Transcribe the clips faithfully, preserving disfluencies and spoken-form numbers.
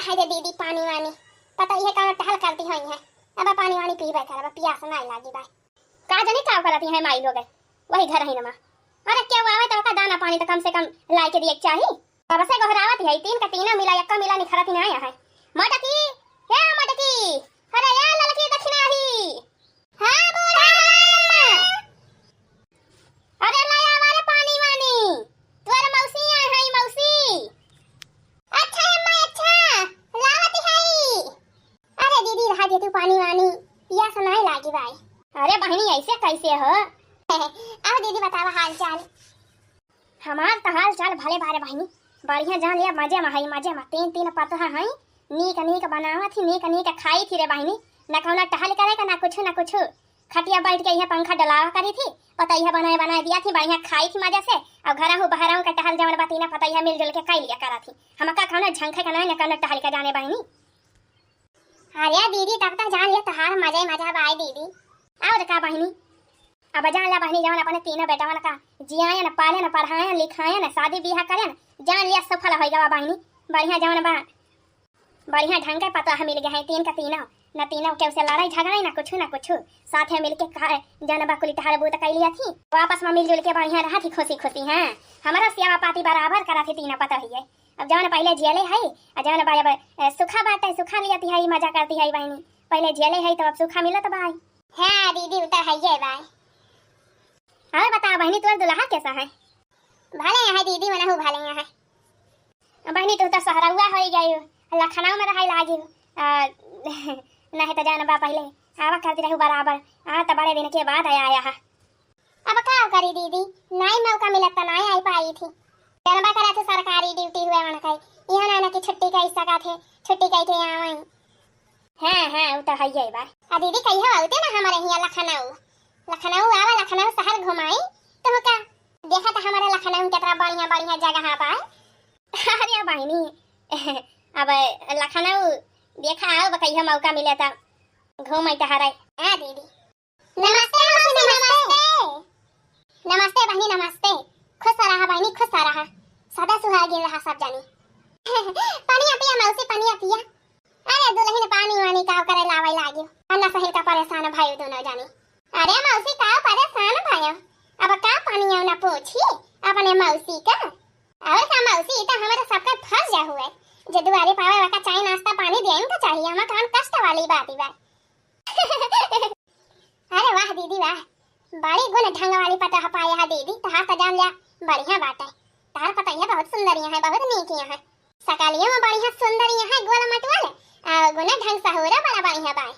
हाय रे दीदी, पानी वानी, पता इहे कहाँ टहल करती होई है। अब पानी वानी पीबे करब, पियास नाई लागी बा। का जानी का करती है माई लोग, वही घर ही नमा। अरे केहू आवे तो ओका दाना पानी तो कम से कम लाई के दिए के चाही। कब से गोहरावत है, तीन का तीना मिला, एक्का मिला निखरत ही ना आया है। मटकी, हे मटकी, अरे ए ललकी दखिनाही। हाँ बूढ़ा, हाँ अम्मा। अरे ले आवा रे पानी वानी, तोर मौसी आए है मौसी। अच्छा अम्मा अच्छा, लावत है। अरे दीदी रहा दे तू पानी वानी, पियास नाई लागी बाई। अरे बहिनी ऐसे कैसे हो? अब दीदी बतावा हाल चाल। हमार त हाल चाल भले बारे बहिनी, बढ़िया जान लिया, मजे में हई, मजे में। तीन तीन पतोह हई, नीक नीक बनावत ही, नीक नीक खाई थी रे बहिनी। न कौनो टहल करे का, ना कुछ, ना कुछ। खटिया बैठ के इहे पंखा डलावा करी थी, पतोहिया बनाए बनाए दिया थी, बढ़िया खाई थी मजे से। और घरहू बहरहू के टहल जवन बा तीना पतोहिया मिलजुल के कई लिया करा थी। हमका कौनो झंखे का नाई, न कौनो टहल का जाने बहिनी। अरे दीदी, तब तक जान लिया तोहार मजे मजा बाई दीदी। और का बहिनी, अब जान ला बहिनी, जवन अपने तीनों बेटवन का जियायन, पालन, पढ़ायन, लिखायन, शादी बियाह करन, जान लिया सफल हो गवा बहिनी। बढ़िया जवन बा, बढ़िया ढंग के पतोह मिल गए हैं तीन का तीनों। न तीनों केहू से लड़ाई झगड़ाई, न कुछ, न कुछ। साथे मिल के खा-, जवन बा कुल टहल बूत कई लिया थी, आपस में मिलजुल के बढ़िया रहा थी खुशी खुशी। हाँ, हमारा सेवा पाती बराबर करा थी तीनों पतोहिए। अब जवन पहले जियले है, आ जवन बा अब, ए, सुखा बाटे, सुखा लियत है, मजा करती है बहिनी। पहले जियले है तो अब सुखा मिलत बा। हाँ दीदी, उ तो हइये बा। और बता बहिनी, तोर दुल्हा कैसा है? भले है दीदी, मनहु भले है। बहिनी, तू तो सहरौआ हो गई, लखनऊ में रहे लागी। आ, नहीं तो जान बा पहले आवा करती रहू बराबर, आ तो बड़े दिन के बाद आया, आया है। अब का करी दीदी, नाई मौका मिलत त नाई आई पाई थी। जनबा करा थे सरकारी ड्यूटी हुए मन कई, यहाँ ना ना कि छुट्टी कई सका थे, छुट्टी कई के आवाई। हाँ, हाँ, उ तो हइये बा। आ दीदी कहियो आउते ना हमारे हियाँ लखनऊ, लखनऊ आवा, लखनऊ शहर घुमाई, तुमका देखा तो हमारे लखनऊ में कितना बढ़िया बढ़िया जगह बा। अरे बहिनी, अब लखनऊ देखा आओ, कहियो मौका मिले तो घूम आई टहराई। हाँ दीदी। नमस्ते मौसी, नमस्ते। नमस्ते बहिनी, नमस्ते। खुश रहा बहिनी, खुश रहा। सदा सुहागिन रहा सब जानी। पनिया पिया मौसी, पनिया पिया। अरे दुलहिन, पानी वानी का करे लावे लागियो। अन्ना सहिल का परेशान भयो दोनों जानी। अरे मौसी, का परेशान भयो? अब का पनिया ना पूछी अपने मौसी का? और का मौसी, ई तो हमारे सबका फर्ज हुए जे दुआरे पावे वाका चाय नाश्ता पानी देन का चाहिए। हमार कौन कष्ट वाली बात बा? अरे वाह दीदी वाह, बड़ी गुण ढंग वाली पतोह पाया है दीदी। तहार तो जान लिया बढ़िया बाटे। तहार पतोहिया बहुत सुंदरिया है, बहुत नीकिया है। सकलियों में बढ़िया सुंदरिया है, गोल मटोल, आ गुण ढंग सहूरा बड़ा बढ़िया बाय।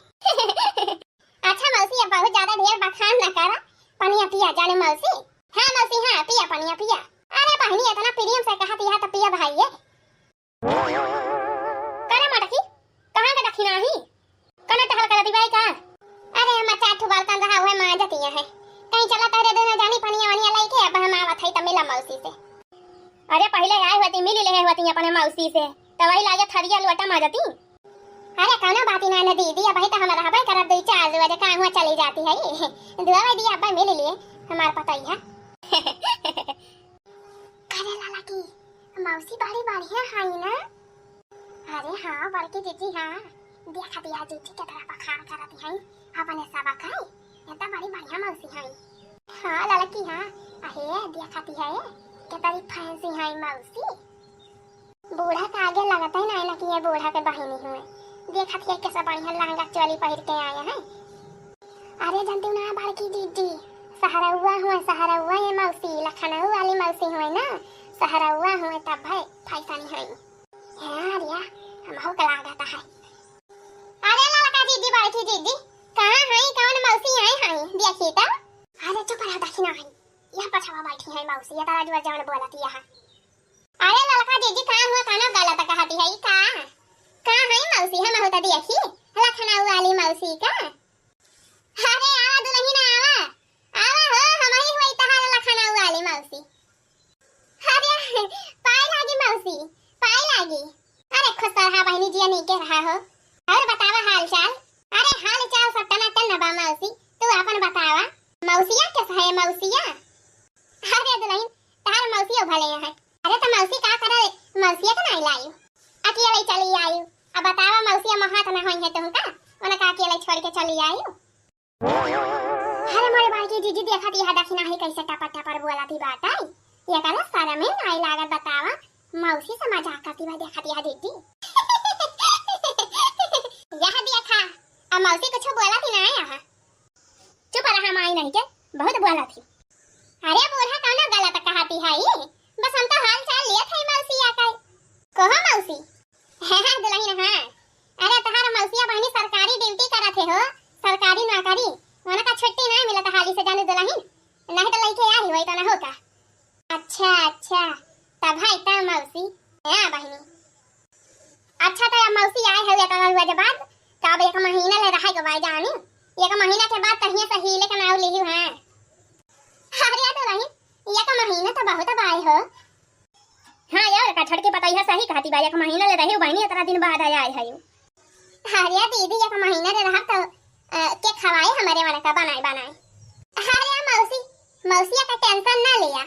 अच्छा मौसी, अब बहुत ज्यादा ढेर बखान न करा, पनिया पिया जाने मौसी। हाँ मौसी, हाँ पिया पनिया पिया। अरे बहिनी, इतना प्रेम से कहत यह तो पिया भाई ये। करे मटकी, कहाँ के दखिनाही? कने टहल करत बाई का? अरे, हमार चार ठो बर्तन रहा, उहे मांजतिया है। कहीं चला तोहरे दोनों जानी पनिया वनिया लइके, अब हम आवत हई त मिला मौसी से। अरे, पहिले आए होती, मिल लेहे होती अपने मौसी से, त वही लागे थरिया लोटा मांजती। अरे, कौनो बात ना न दीदी, अब ही तो हम रहबे करब दुई चार दुआ जे कहाँ हुआ चली जाती है। दुआ वही दी, अब मिल लिए हमार पतोहिया। अरे लाला की मौसी बड़ी बढ़िया है ना? अरे हाँ बड़की जीजी, हाँ। देखा दिया जीजी के तरह बखान करत है अपने सबक है। ये तो बड़ी बढ़िया मौसी है। हाँ ललकी, हाँ। अहे देखा दिया है, के बड़ी फैंसी है मौसी। बूढ़ा के आगे लगत है ना, ना कि ये बूढ़ा के बहिनी हुए। देखा दिया कैसा बढ़िया लहंगा चोली पहिर के आए हैं। अरे जनती ना बड़की जीजी, सहरौआ हुए, सहरौआ ये मौसी, लखनऊ वाली मौसी हुए ना, सहरौआ हुए तब है फैशन है। हाँ रिया, हमहू के लागत है। अरे ललका जीजी, बड़की जीजी, कहाँ है, कौन मौसी आई है, देखी तो। अरे चुप रह, देखी ना है, यह पछवा बैठी है मौसी, ये तारा जुआ जवन बोलत यह। अरे ललका जीजी, का हुआ, काना गलत कहती है, ई का? का है मौसी, हमहू तो देखी, लखनऊ वाली मौसी का। अरे आवा दुलहिन आवा, आवा हो, हमही हुई तहार लखनऊ वाली मौसी। अरे पाए लागी मौसी, पाए लागी। अरे खुश रहा बहिनी, जिया नीके रहा हो। और बतावा हाल चाल? अरे हाल चाल सब टनाटन बा मौसी, तू अपन बतावा। मौसिया कैसा है मौसिया? अरे दुलहिन, तहार मौसियो भले है। अरे तो मौसी का करे, मौसिया के नाई लायू, अकेले चली आयू। बतावा, मौसिया महात ना होइहैं तुहका, उनका अकेले छोड़ के चली आइउ। अरे मोरे बड़की जीजी, देखत यह दखिनाही कैसे टपर टपर बोलत ही बाटै। एकरा शरमे नाई लागत, बतावा, मौसी से मजाक करती बा, देखत यह जीजी। यह देखा, अब मौसी कुछ बोलत ही नाई है। चुप रहा माई नहीं के, बहुत बोलत ही। अरे बूढ़ा, कौनो गलत कहती है ई? बस हम तो हाल चाल लियत है मौसी आकै। कहो मौसी। हाँ, हाँ, दुलहिन, हाँ। अरे, तहार मौसिया बहिनी सरकारी ड्यूटी करत है हो, सरकारी नौकरी। उनका छुट्टी ना मिलत हाली से जाने दुलहिन, नहीं तो लइके आई होई तो ना हो का। अच्छा, अच्छा, तब है त मौसी। हाँ बहिनी। अच्छा, तो अब मौसी आए है इतना हुआ के बाद, तो अब एक महीना ले रहे के बाद जानी, एक महीना के बाद तहिया से हिले के नाव लिही है। अरे दुलहिन, एक महीना तो बहुत बाय हो। हाँ यार, का छोटकी पतैया सही कहती बा, एक महीना ले रही बहिनी, इतना दिन बाद आया है। अरे दीदी, एक महीना ले रहा तो, अ, के खवाए हमारे मन का बनाए बनाए। अरे मौसी, मौसिया का टेंशन ना लिया,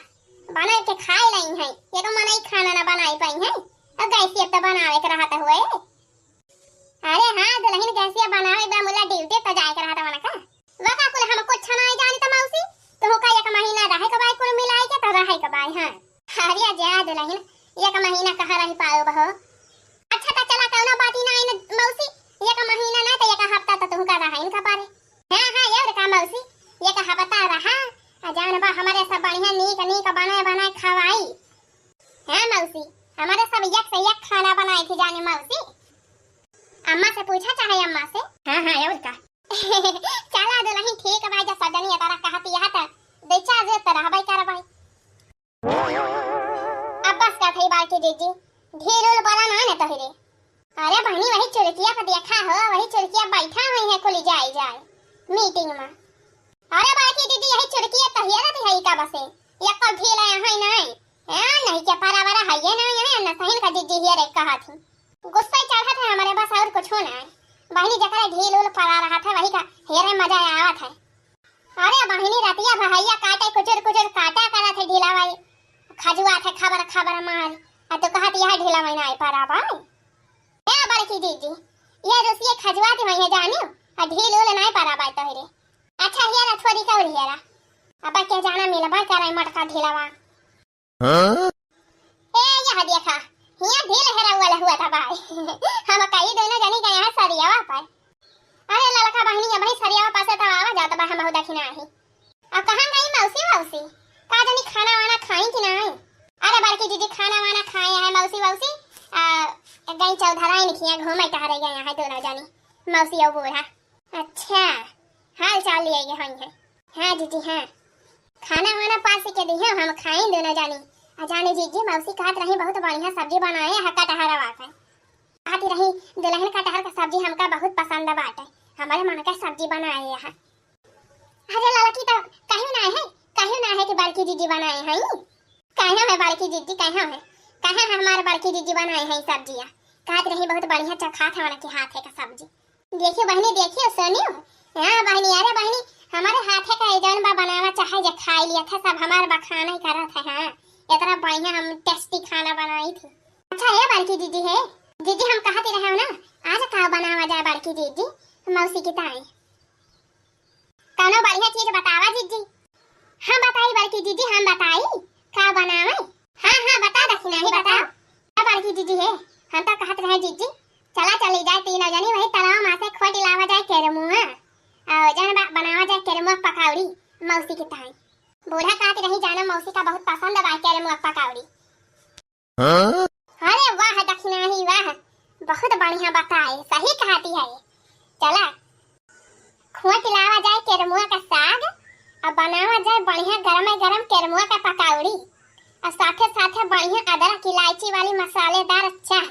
बनाए के खाए लाई है, ये तो मनई खाना ना बनाए पाई है, और गैसिया तो बनावे के रहत हुए। अरे हाँ दुलहिन, गैसिया बनावे बा, मुला ड्यूटी तो जाए के रहत मन का। वो का कुल हम कुछ नहीं जानी त मौसी, तुहू का एक महीना रहे के बाय, कुल मिलाई के तो रहे के बाय। हाँ। अरे जा दुलहिन, एक महीना कहाँ रही पाओ बहो। अच्छा तो चला, कौनो बात ही ना न मौसी, एक महीना ना तो एक हफ्ता तो तुहू का रहे इनका पारे। हाँ हाँ, और का मौसी, एक हफ्ता रहा, आ जान बा हमारे सब बढ़िया नीक नीक बनाए बनाए खवाई। हाँ मौसी, हमारे सब एक से एक खाना बनाए थी जाने मौसी। अम्मा से पूछा चाहे अम्मा से। हाँ हाँ, और का। चला दुलहिन, ठीक है भाई, जब सजनी ये तरह कहती है तो दे चार जे तो रहबे करबे। अब बस का थई बड़की जीजी, ढील उल बोला ना न तोहरे। अरे बहिनी, वही चुरकिया पे देखा हो, वही चुरकिया बैठा हुई है कुली जाए जाए मीटिंग में। अरे बड़की दीदी, यही चुरकिया तो हेरत है का बसे, एको ढील है नहीं। हाँ, नहीं के परा वरा है ये नहीं है, न सहिन का जीजी हेरे कहा थी। गुस्सा ही चढ़त है हमारे, बस और कुछ ना है। बहिनी, जकरा ढील उल परा रहा था, वही का हेरे मजा आवत है। अरे बहिनी, रतिया भहैया काटे, कुचुर कुचुर काटा करत है ढीला भाई। खजुआ थे खबर खबर मार। आ तू कहत यह ढीला महीना आई पर आबा। ए बड़की जीजी, ये रुसिए खजुआ थे वहीं जानियो। आ ढील उल नाई पर आबा तोहरे। अच्छा हियरा, थोड़ी का उल हियरा। अब के जाना मिलबा करे मटका ढीलावा। हाँ? ए, यह देखा, हियाँ ढील हेरा वाला हुआ था भाई। हम कई दोनों जनी गए हैं सरियावा पर। अरे ललका बहिनी, अबही सरियावा पासे तो आवा जात बा, हम दखिना आही। अब कहाँ गई मौसी वौसी? का जानी खाना वाना खाई कि नहीं? अरे बड़की दीदी खाना वाना खाए हैं मौसी वौसी। आ, गई चौधराइन खिया घूमे टहरे गए हैं दोनों जनी, मौसी और बूढ़ा। अच्छा, हाल चाल लिए ये हई है। हाँ जीजी, हाँ। खाना वाना पास के दिहे, हम खाई दोनों जानी। आ जाने जीजी, मौसी कहत रही बहुत बढ़िया सब्जी बनाए है कटहरवा के। कहत रही दुलहिन कटहर का सब्जी हमका बहुत पसंद बाटे, हमारे मन का सब्जी बनाए है। अरे ललकी तो कहियो ना है, कहियो ना है कि बड़की जीजी बनाए हैं। कहियो है बड़की जीजी, कहियो है, कहे है हमारे बड़की जीजी बनाए हैं सब्जिया। कहत रही बहुत बढ़िया चखात है उनके हाथे का सब्जी। देखियो बहिनी, देखियो, सुनियो। हाँ बहिनी, अरे बहिनी, हमारे हाथे का ये जौन बा बनावा चाहे जे खाई लिया था, सब हमार बखान ही करत है। हाँ, इतना बढ़िया हम टेस्टी खाना बनाई थी। अच्छा, ये बड़की दीदी है, दीदी हम कहती रहे हो ना, आज का बनावा जाए बड़की दीदी, मौसी की ताई। कौनो बढ़िया चीज बतावा जीजी। हम बताई बड़की जीजी, हम बताई, का बनावे? हाँ, हाँ, बता दखिना ही बताओ। का बड़की जीजी है, हम तो कहत रहे जीजी, चला चली जाए तीनों जनी वही तलाव मा से खोटी लावा जाए केरमुआ। और जन बा-, बनावा जाए केरमुआ पकौड़ी मौसी की ताई। बूढ़ा कहत रही जाना मौसी का बहुत पसंद बा केरमुआ पकौड़ी। हाँ? अरे वाह दखिनाही वाह, बहुत बढ़िया बताए, सही कहती है। चला, खोट लावा जाए केरमुआ का साग, और बनावा जाए बढ़िया गरमे गरम केरमुआ का पकौड़ी, और साथे साथे बढ़िया अदरक इलायची वाली मसालेदार चाह।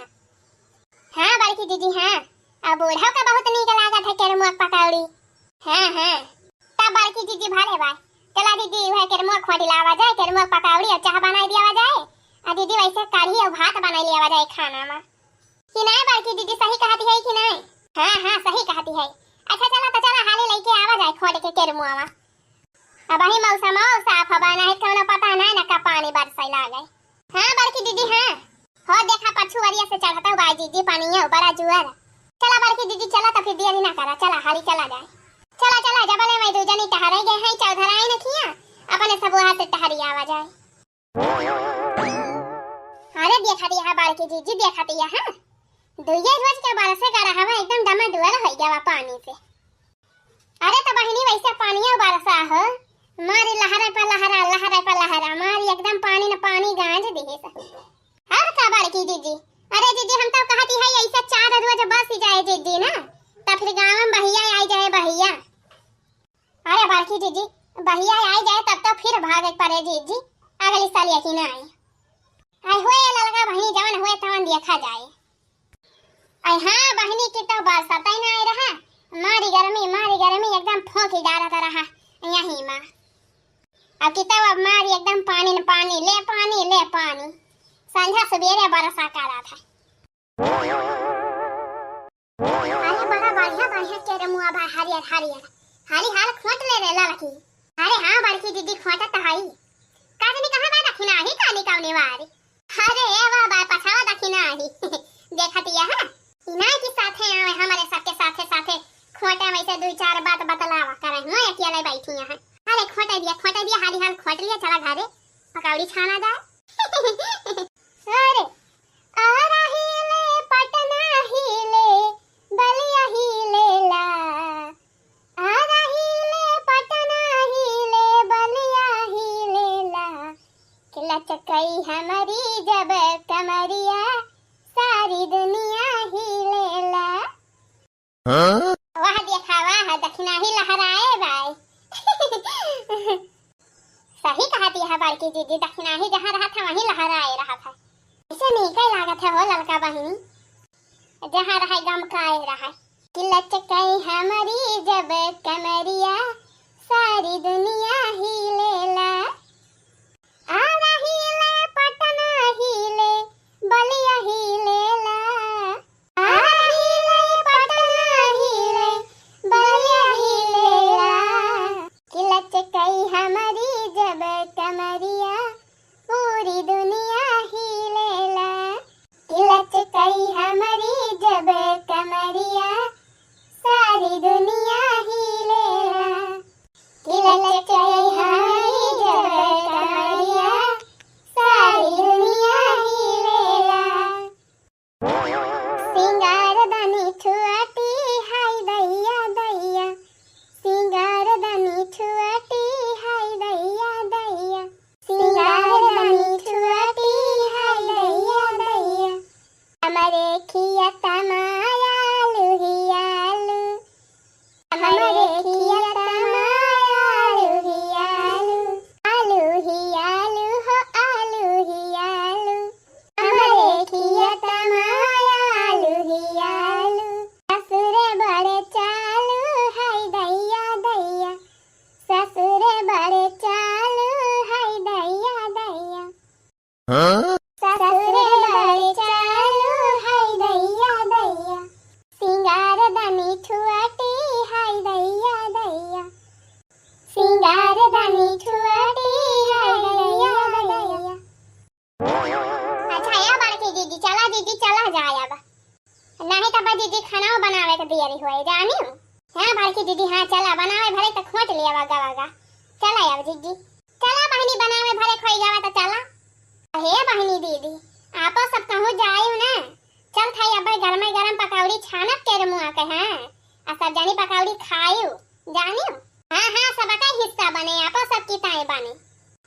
हाँ बड़की दीदी, हाँ, अब बूढ़ा का बहुत नीक लागत है केरमुआ के पकौड़ी। हाँ, हाँ, तब बड़की दीदी भले बाय। चला दीदी, वह केरमुआ खोटी लावा जाए, केरमुआ के पकौड़ी और चाह बनाई दिया जाए। आ दीदी वैसे कढ़ी और भात बनाई लिया जाए खाना में। कि नहीं बड़की दीदी, सही कहती है कि नहीं? हाँ, हाँ, सही कहती है। अच्छा चला तो चला हाली लेके आवा जाए खोट के केरमुआ। अब वही मौसम और साफ हवा नहीं, कौनो पता नहीं ना का पानी बरसै लागे। हाँ बड़की दीदी, हाँ। हो देखा, पछुअरिया से चढ़त बाय जीजी पनिया, बड़ा जुअर। चला बड़की जीजी, चला त फिर देरी ना करा, चला हाली चला जाए। चला, चला, जबले मैं दू जनी टहरे गए हैं, चौधराइन खिया, अपने सब वहाँ से टहरी आवा जाए। अरे देखा दिया है बड़की जीजी, देखा दिया है, दुइये रोज के बरसे का रहवा एकदम डमाडोल होइ गवा पानी से। अरे त बहिनी, वैसे पानिया बरसा हो, मारी लहरा पर लहरा, लहरा पर लहरा, मारी एकदम पानी न पानी गांज दिहे से। और का बड़की जीजी? अरे जीजी, हम तो कहती है ऐसे चार रोज बस जाए जीजी ना, त फिर गाँव में बहिया आई जाए बहिया। अरे बड़की जीजी, बहिया आई जाए तब तो फिर भागे पड़े जीजी, अगली साल यकी ना आए। आए हुए ललका बहिनी, जवन हुए तवन देखा जाए। अरे हाँ बहिनी, की तो बरसात ही ना आए रहा, मारी गर्मी, मारी गर्मी, एकदम फोंकी डालत रहा यही माँ। अब की तो अब मारी एकदम पानी न पानी, ले पानी, ले पानी, संझा सुबेरे बरसा करा था। अरे बड़ा बढ़िया बढ़िया केरमुआ बा, हरियर हरियर, हाली हाल खोट ले रे ललकी। अरे हाँ बड़की दीदी, खोटत हई। का जानी कहाँ बा दखिनाही, काली कौने वारी। अरे ए वाह बा, पछावा दखिनाही। देखतिया है, इनाय के साथे आवे, हमारे सबके साथे साथे खोटे में से दुई चार बात बतलावा करे। हुआ अकेले बैठी हैं। अरे खोटे दिया, खोटे दिया, हाली हाल खोट लिया, चला घरे पकौड़ी छाना जाए। अरे आ रही ले पटना ही ले, बलिया ही ले ला। आ रही ले पटना ही ले, बलिया ही ले ला। कि लचकई हमारी जब कमरिया, सारी दुनिया ही ले ला। हाँ? वाह देखा वाह, दखिनाही लहराए बाय। सही कहती है बड़की दीदी, दखिनाही जहाँ रहा था वहीं लहराए रहा था। इसे नीके लागत है हो ललका बहिनी, जहाँ रहे गम काए रहा। कि लचकाई हमारी जब कमरिया, सारी दुनिया ही लेला। आ रही ले पटना ही ले, बलिया ही लेला। आ रही ले पटना ही ले, बलिया ही लेला। कि लचकाई हमारी जब कमरिया, पूरी दुनिया ही लेला। कि लचकाई हमारी जब कमरिया, सारी दुनिया ही लेला। कि लचकाई हमारी जब कमरिया, सारी दुनिया ही लेला। सिंगार दानी छुआटी, हाय दैया दैया। सिंगार दानी छुआटी, हाय दैया दैया। सिंगार दानी छुआटी, हाय दैया दैया। हमरे खिया तमाया आलू ही आलू। हमरे खिया तमाया आलू ही आलू। आलू ही आलू हो, आलू ही आलू। हमरे खिया तमाया आलू ही आलू। ससुर बड़े चालू, हाय दैया दैया। ससुर बड़े चालू, हाय दैया दैया। हाँ? ससुर बड़े चालू, हाय दैया दैया। सिंगार दानी छुआटी, हाय दैया दैया। सिंगार दानी छुआटी, हाय दैया दैया। अच्छा ए बड़की दीदी, चला दीदी, चला जाए अब। नहीं तब दीदी खाना बनावे के देरी होए, जानियो। हाँ बड़की दीदी, हाँ चला, बनावे भरे त खोट लिया वागा वागा। चला अब दीदी, चला बहिनी, बनावे भरे खोई जावा त चला। हे बहिनी दीदी, आपो सब कहूँ जायु ना, चल खाई अब गरमे गरम पकौड़ी छानब केरमुआ के, हाँ, आ सब जानी पकौड़ी खायु, जानियो। हाँ हाँ, सबका हिस्सा बने, आपो सब किताए बने।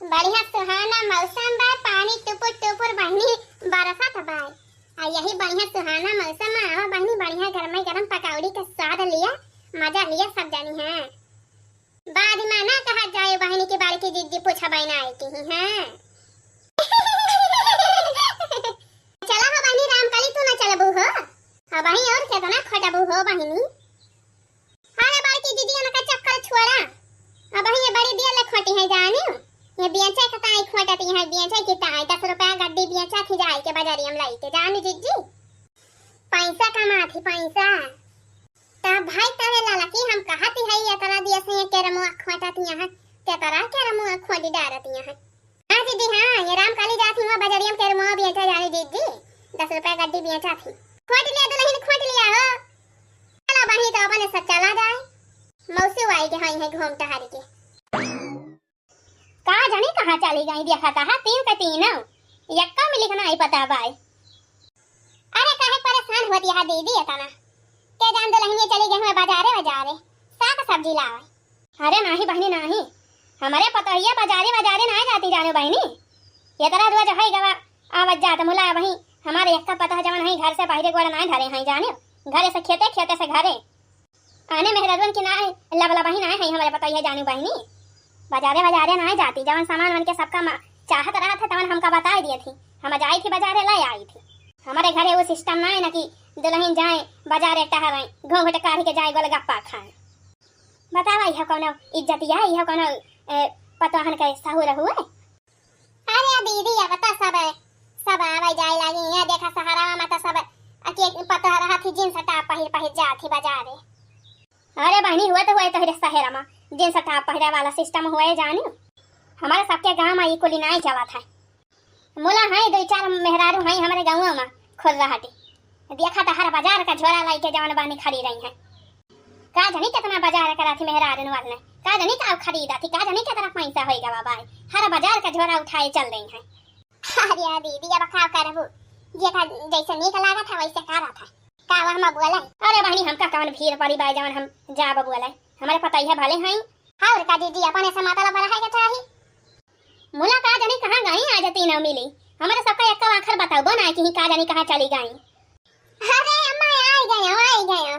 बढ़िया सुहाना मौसम बा, पानी टुपुर टुपुर बहिनी बरसत बा। आ यही बढ़िया सुहाना मौसम में आवा बहिनी, बढ़िया गरमे गरम पकौड़ी के स्वाद लिया, मजा लिया सब जानी है। बाद में ना कहा जाए बहिनी की बड़की दीदी पूछबे ना आई की, हाँ। चला हो बहिनी रामकली, तू ना चलबू हो। अब बहिनी और केतना खोटबू हो बहिनी। अरे बड़की दीदी, इनका चक्कर छोड़ा। अब ये बड़ी देर ले खोटी है जानियो। ये बेचे के ताई खोटती है, बेचे के ताई। दस रुपया गड्डी बेचा थी जाए के बाजारी हम लाई के जानी जीजी। पैसा कमा थी पैसा। तब भाई तरे लाला की हम कहती है, ये तरह दिया से ये केरमुआ खोटती है, ते तरह केरमुआ खोटी डारती है। हाँ दीदी, हाँ, ये रामकाली जात हुआ बजरिया में केरमुआ बेचा जाने दीदी। दस रुपया गड्डी बेचा थी। खोट लिया दुलहिन, खोट लिया हो। चला बहिनी, तो अपने सब चला जाए। मौसी आई के हई है घूम टहर के। का जानी कहाँ चली गई, देखा कहा तीन के तीन हो। यक्का मिली के नाई पता बाय। अरे काहे परेशान होती है दीदी इतना? के जान दुलहिनिया चली गई हुए बाजारे बाजारे। साग सब्जी लावे। अरे नाही बहिनी नाही, हमरे पतोहिया बाजारे बाजारे नाही जाती जानो बहिनी। ये तरह रोज है गवा आवत जात मुला बहिनी। हमारे यक्का पता जवन है घर से बाहरे गोड़ नाही धरे हैं जानो। घरे से खेते, खेते से घरे। आने मेहरारुअन की नाही लबला बहिन आए हैं हमरे पतोहिया जानो बहिनी। बाजारे बाजारे नाही जाती, जवन सामान मन के सबका मा-, चाहत रहत है तवन हमका बताए दिए थी। हम जाई थी बाजारे ले आई थी। हमारे घरे वो सिस्टम ना है ना कि दुलहिन जाए बाजारे टहराए, घूंघट काढ़ी के जाए गोलगप्पा खाए। बतावा, इहो कौनो इज्जतिया, इहो कौनो, ए, पतोहन के सहूर हुए? अरे दीदी, अब तो सब, सब आवे जाए लागी। यहाँ देखा, सहरावा में तो सब अके पतोह रहत ही, जींस टॉप पहिर पहिर जात ही बाजारे। अरे बहिनी, हुए तो हुए तोहरे सहरा में जींस टॉप पहिरे वाला सिस्टम हुए जानी। हमारे सबके गाँव में ई कुली नाई चलत है। मुला है, दो चार मेहरारू हैं हमारे गाँव में खुर्राहटी। देखा तो हर बाजार का झोरा लाई के जवन बहनी खड़ी रही हैं। का जानी कितना बाजार करा थी मेहरारू वाले, का जानी का खरीदा थी, का जानी कितना पैसा होई गवा बाय। हर बाजार का झोरा उठाए चल रही हैं। अरे दीदी, अब का करबू, जेका जैसे नीक लागत है वैसे करत है। का वह हम बोले? अरे बहनी, हमका कवन भीड़ पड़ी बाय जवन हम जाब बोले? हमारे पतोहिया भले हैं। और का दीदी, अपने से मतलब रहे के चाही। मुला का जानी कहाँ गई, आज तीनों मिली। हमारे सबका एक आखर बताबो ना कि का जानी कहाँ चली गई। अरे अम्मा, आई गयो, आई गयो।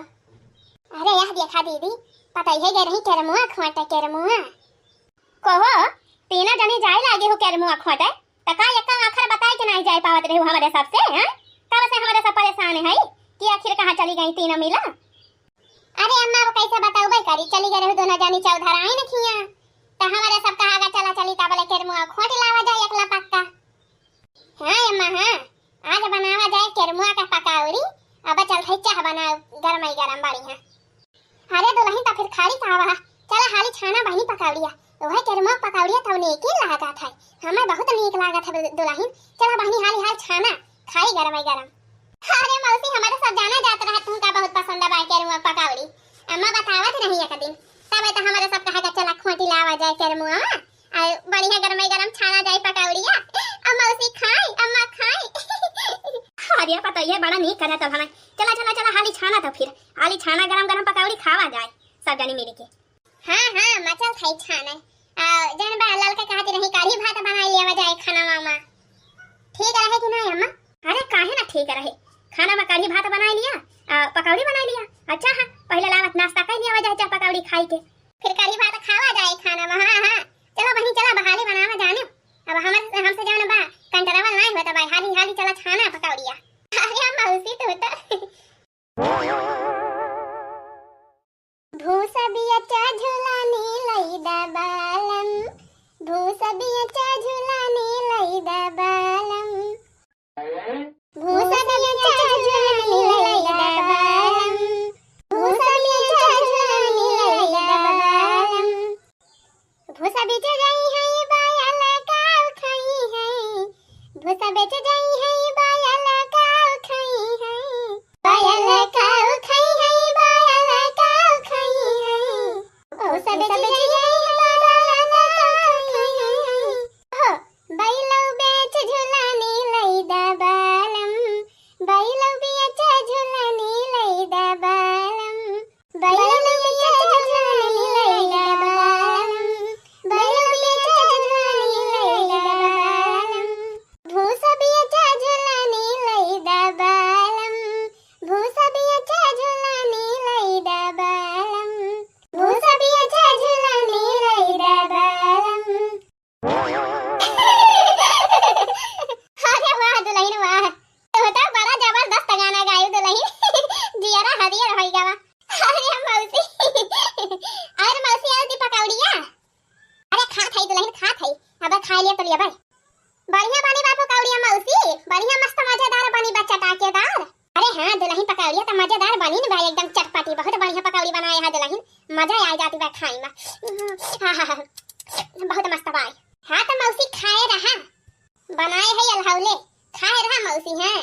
अरे यह देखा दीदी, पतोहिया गई रही केरमुआ खोटे, केरमुआ। कहो, तीनों जनी जाए लागे हो केरमुआ खोटे, त का एक आखर बताए के नाही जाए पावत रहे हो हमारे सबसे, हैं? तब से हमारे सब परेशान है कि आखिर कहाँ चली गई तीनों मिला। अरे अम्मा, अब कैसे बताऊबे करी, चली गए रहे दोनों जानी चौधराइन खिया, त हमारे सब कहा गा चला चली, तब ले केरमुआ खोट लावा जाए एकला पक्का। हाँ अम्मा, हाँ, आज बनावा जाए केरमुआ का पकौड़ी। अब चल थे चाह बनाओ, गरम ही गरम बढ़िया। अरे दुलहिन, त फिर खाली का बा, चला हाली छाना बहिनी पकौड़िया। वह केरमुआ पकौड़िया तो नीक ही लागत है, हमें बहुत नीक लागत है दु-, दुलहिन। चला बहिनी हाली हाल छाना, खाई गरम ही गरम। अरे मौसी, हमारे सब जाना जात रहा तुमका बहुत पसंद बा केरमुआ पकौड़ी। अम्मा बतावत रही एक दिन, तब तो हमारे सब कहा चला खोटी लावा जाए केरमुआ। आ बढ़िया गरम ही गरम छाना जाए पकौड़िया। अम्मा उसी खाई, अम्मा खाई। अरे पतोहिया बड़ा नीक करत हमें। चला चला चला हाली छाना तो फिर, हाली छाना गरम गरम पकौड़ी खावा जाए सब जनी मिल के। हाँ हाँ, मचल थाई छाने। आ, जन बा ललका कहती रही कढ़ी भात बनाई लिया जाए खाना मामा। ठीक रहे कि नहीं अम्मा? अरे काहे ना ठीक रहे, खाना में कढ़ी भात बनाई लिया, आ, पकौड़ी बनाई लिया। अच्छा हाँ, पहले लावत नाश्ता कर लिया जाए, चाह पकौड़ी खाई के। फिर कढ़ी भात खावा जाए खाना में। हाँ हाँ, चलो बहनी चला बहाली बनावा जाने। अब हमर हमसे जान बा कंट्रोल नहीं होता भाई, हाली हाली चला छाना पकौड़िया। अरे मौसी तू तो। भूसा बियचा झुलानी लई दा बालम, भूसा बियचा झुलानी लई दा बालम, भूसा बियचा झुलानी लई दा बालम, भूसा बियचा झुलानी लई दा बालम। भूसा बिच जाई है बायल काऊ खाई है, भूसा बिच जाई है बायल काऊ खाई है, बायल काऊ खाई है, बायल काऊ खाई है। भूसा बिच जाई है बायल काऊ खाई है। हो, बैलो बेच झुलानी लई दा बालम, बैलो बेच झुलानी लई दा बालम। बैलो बियचा झुलानी लई दा बालम, बैलो बियचा झुलानी लई दा बालम। भूसा बियचा झुलानी लई दा बालम, भूसा बियचा झुलानी लई दा बालम, भूसा बियचा झुलानी लई दा बालम। अरे वाह दुलहिन वाह, तू तो बड़ा जबरदस्त गाना गायू दुलहिन। जियरा हरियर होई गवा। अरे मौसी, अरे मौसी, अरे दी पकौड़िया। अरे खात हई दुलहिन, खात हई, अब खाए लिया तो लिया भाई। बढ़िया बनी बा पकौड़िया मौसी, बढ़िया मस्त मजेदार बनी बा, चटाकेदार। अरे हाँ दुलहिन, पकौड़िया तो मजेदार बनी न बा, एकदम चटपटी। बहुत बढ़िया पकौड़ी बनाए है दुलहिन, मजा आ जाती बा खाई में। हाँ हाँ हाँ, बहुत मस्त बा। हाँ तो मौसी खाए रहा, बनाए है अलहौले, खाए रहा मौसी। हाँ